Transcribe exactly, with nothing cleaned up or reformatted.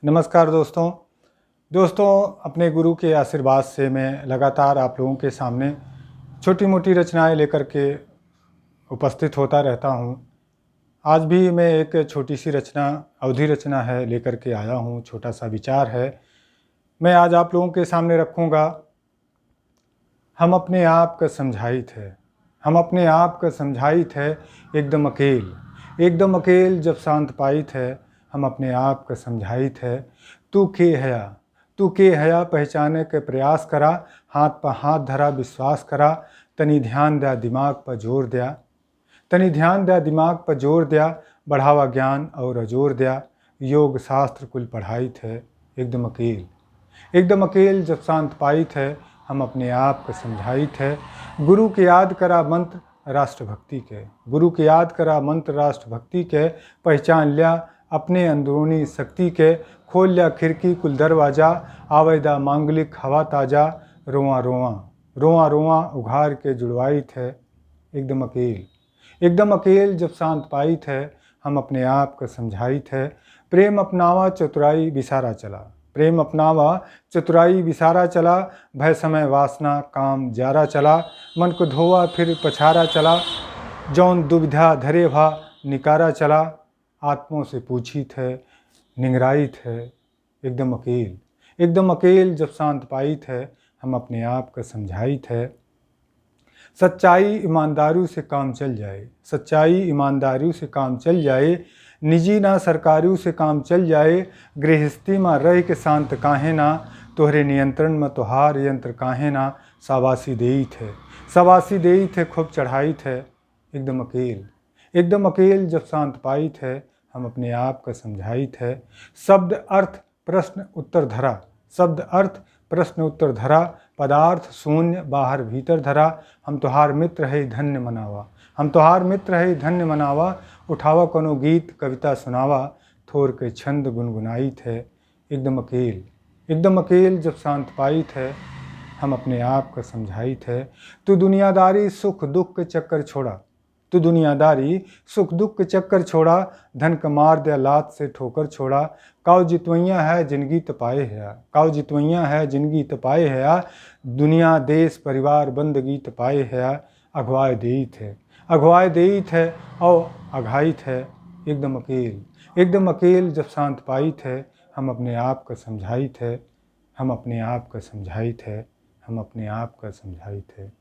नमस्कार दोस्तों। दोस्तों, अपने गुरु के आशीर्वाद से मैं लगातार आप लोगों के सामने छोटी मोटी रचनाएं लेकर के उपस्थित होता रहता हूँ। आज भी मैं एक छोटी सी रचना, अवधी रचना है, लेकर के आया हूँ। छोटा सा विचार है, मैं आज आप लोगों के सामने रखूँगा। हम अपने आप का समझाइत है, हम अपने आप का समझाइत है, एकदम अकेल, एकदम अकेल जब शांत पाइत है, हम अपने आप का समझाइत है। तू के हया, तू के हया, पहचाने के प्रयास करा, हाथ पर हाथ धरा, विश्वास करा, तनी ध्यान द्या, दिमाग पर जोर द्या, तनी ध्यान द्या, दिमाग पर जोर द्या, बढ़ावा ज्ञान और अजोर द्या, योग शास्त्र कुल पढ़ाइत है, एकदम अकेल, एकदम अकेल जब शांत पाइत है, हम अपने आप के समझाइत है। गुरु के याद करा मंत्र राष्ट्रभक्ति के, गुरु के याद करा मंत्र राष्ट्रभक्ति के, पहचान ल्या अपने अंदरूनी शक्ति के, खोल ल्या खिड़की कुल दरवाजा, आवे दा मांगलिक हवा ताजा, रोआ रोआ, रोआ रोआ उघार के जुड़वाइत है, एकदम अकेल, एकदम अकेल जब शांत पाइत है, हम अपने आप का समझाइत है। प्रेम अपनावा चतुराई बिसारा चला, प्रेम अपनावा चतुराई बिसारा चला, भय समय वासना काम जारा चला, मन को धोवा फिर पछारा चला, जौन दुविधा धरे भा निकारा चला, आत्मों से पूछित है, निंगराइत है, एकदम अकेल, एकदम अकेल जब शांत पाइत है, हम अपने आप का समझाइत है। सच्चाई ईमानदारू से काम चल जाए, सच्चाई ईमानदारू से काम चल जाए, निजी ना सरकारू से काम चल जाए, गृहस्थी मा रह के शांत काहे ना, तोहरे नियंत्रण मा तोहार यंत्र काहे ना, शाबाशी देइत है, शाबाशी देइत है, खूब चढ़ाइत है, एकदम अकेल, एकदम अकेल जब शांत पाइत है, हम अपने आप का समझाइत है। शब्द अर्थ प्रश्न उत्तर धरा, शब्द अर्थ प्रश्न उत्तर धरा, पदार्थ शून्य बाहर भीतर धरा, हम तोहार मित्र है धन्य मनावा, हम तोहार मित्र है धन्य मनावा, उठावा कोनो गीत कविता सुनावा, थोर के छंद गुनगुनाइत है, एकदम अकेल, एकदम अकेल जब शांत पाइत है, हम अपने आप का समझाइत है। तू दुनियादारी सुख दुख के चक्कर छोड़ा, तू दुनियादारी सुख दुख के चक्कर छोड़ा, धन का मार द्या लात से ठोकर छोड़ा, काव जितवैया है जिंदगी त पाए है, काव जितवैया है जिंदगी त पाए है, दुनिया देश परिवार बंदगी त पाए है, अगुवाए देइत है, अगुवाए देइत है, औ अघाइत है, एकदम अकेल, एकदम अकेल जब शांत पाइत है, हम अपने आप का समझाइत है, हम अपने आप का समझाइत है, हम अपने आप का समझाइत है।